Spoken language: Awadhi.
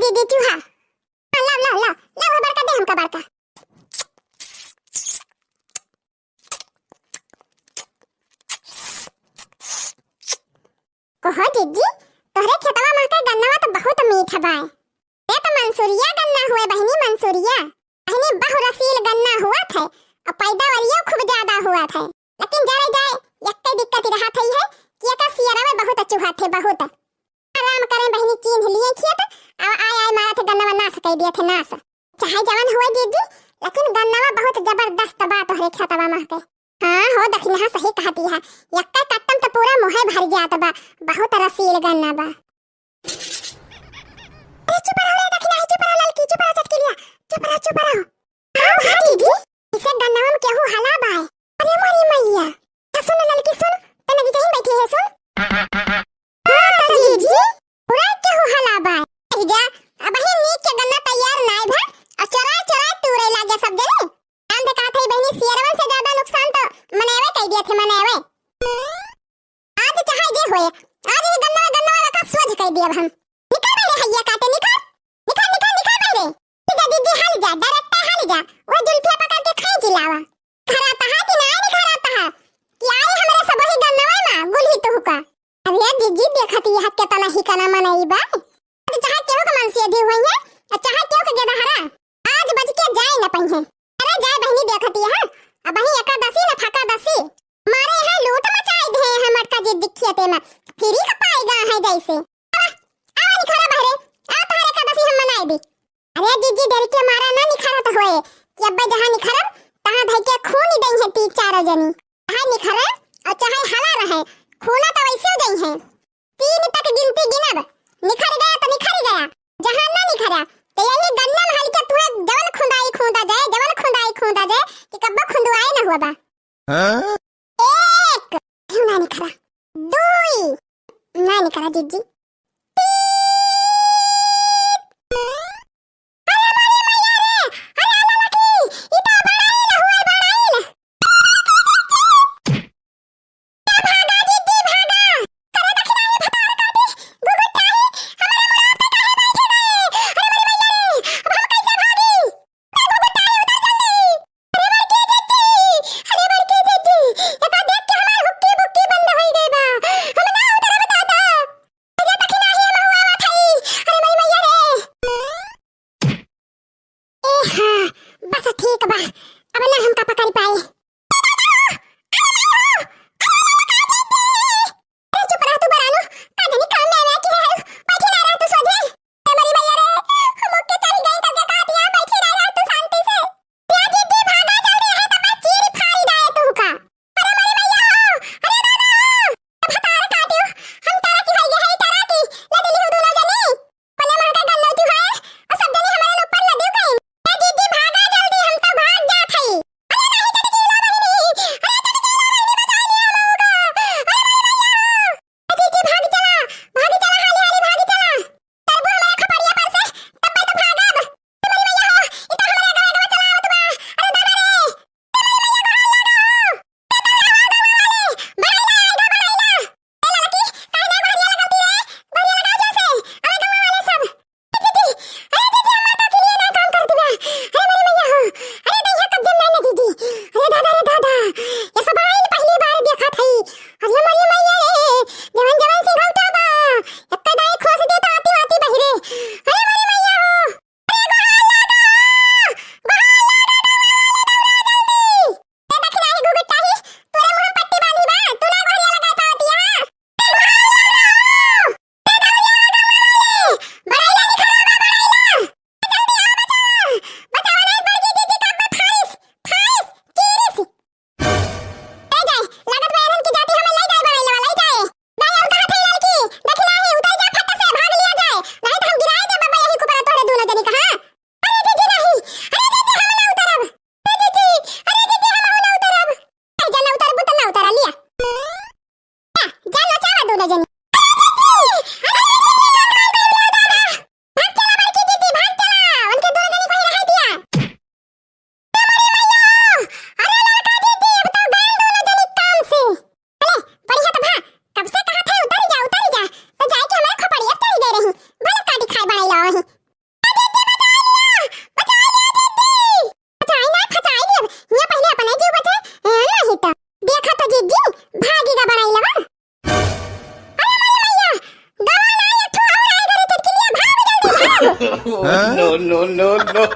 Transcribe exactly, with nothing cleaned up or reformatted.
दीदी चूहा। हाँ, लाओ, लाओ, लाओ, लाओ, बड़का दे हमका बड़का। कहो जीजी, तोहरे खेतवा मा के गन्नवा तो बहुत मीठ बाय। ये तो मंसूरिया गन्ना हुए बहिनी, मंसूरिया। बहिनी, बहु रसील गन्ना हुआ थे और पैदावारियो खूब ज्यादा हुआ थे। लेकिन जरे जाए, यक्के दिक्कत रहा थे है कि एका सियरवे बहुत चुहा थे, बहुत। राम करें बहिनी, चीन्ह लिए खेत, अब आय आय मारा थे गन्नवा नाश कर दिया थे, नाश। चाहे जवन हुए जीजी, लेकिन गन्नवा बहुत जबरदस्त बा तोहरे खेतवा मा के। हाँ हो दखिनहा, सही कहती है, यक्का कट्टम तो पूरा मुँहे भर जात बा, बहुत रसील गन्ना बा। अरे चुप रहो रे दखिनहा, चुप रहो ललकी, चुप रहो चटकिलिया, चुप रहो, चुप रहो। हाँ, हाँ जीजी, इसे गन्नवा मा केहू हला बाय। अरे मोरी मैया, हाँ सुन ललकी सुन, तने की जहीं बैठी है सुन। हाँ तो जीजी, पूरा केहू हला बाय। अरे जा, अबहीं नीक के गन्ना तैयार नाय भा, और चोराय चोराय तूरे लागे सब जने। हम तो कहत हई बहिनी, सियरवन से ज्यादा नुकसान तो मनेवे कई दिया थे, मनेवे। आज चाहे जे होए, आज ये गन्ना, गन्ना वाला का सोझ कई दिया हम। निकल बहरे हैया काटे, निकल, निकल, निकल, निकल बहरे। जा दीदी, हाल जा, direct हाल जा, वो जुल्फिया पकड़ के खींच लावा। खराता है कि नाय निखराता है, कि आई हमरे सब ही गन्नवा मा गुल्ही तुहका। अरे जीजी, देखत ही है केतना ही कना मनई बा। आज चाहे केहू के मन से भी हुई है, और चाहे केहू के गेदहरा। आज बच के जाए न पइहे। अरे जाए बहिनी, देखती है, अबहीं एकादशी न फकादशी। मारे है लूट मचाई दे है मटका जीजी खेते मा। फिरी का पाई गा है जैसे। आवा, आवा निखरा बहरे, आ तोहरे एकादशी हम मनाई दी। अरे जीजी, डर के मारा ना निखरत होए, कि अब्बे जहाँ निखरब, तहाँ धई के खून ही दई है तीन चारो जनी। चाहे निखरे और चाहे हला रहे, खूना तो वैसे हो जाई है। तीन तक गिनती गिनब, निखर गया तो निखर गया, जहाँ ना निखरा, तो यही गन्ना महल के तुहे जवन खुंदाई खूंदा जाए, जवन खुंदाई खूंदा जाए, कि कब्बो खुंदवाए न हुआ बा। हाँ? एक, क्यों ना निखरा, दुई, ना निखरा जीजी, तीन। अरे मोरी मैया रे, अरे ललकी, ई तो बड़ाइल हुए, बड़ाइल। भागा जीजी, भागा। करे दखिनहा, भतार काटी, घुघुटाई, हमरे मुड़ा पे काहे बैठे गए? अरे मोरी मैया रे, अब हम कैसे भागी? ए घुघुटाई, उतर जल्दी। अरे बड़की जीजी, अरे बड़की जीजी, एका देख के हमार हुक्की बुक्की बंद होई गई बा। हम ना उतरब दादा। अरे No, no, no, no.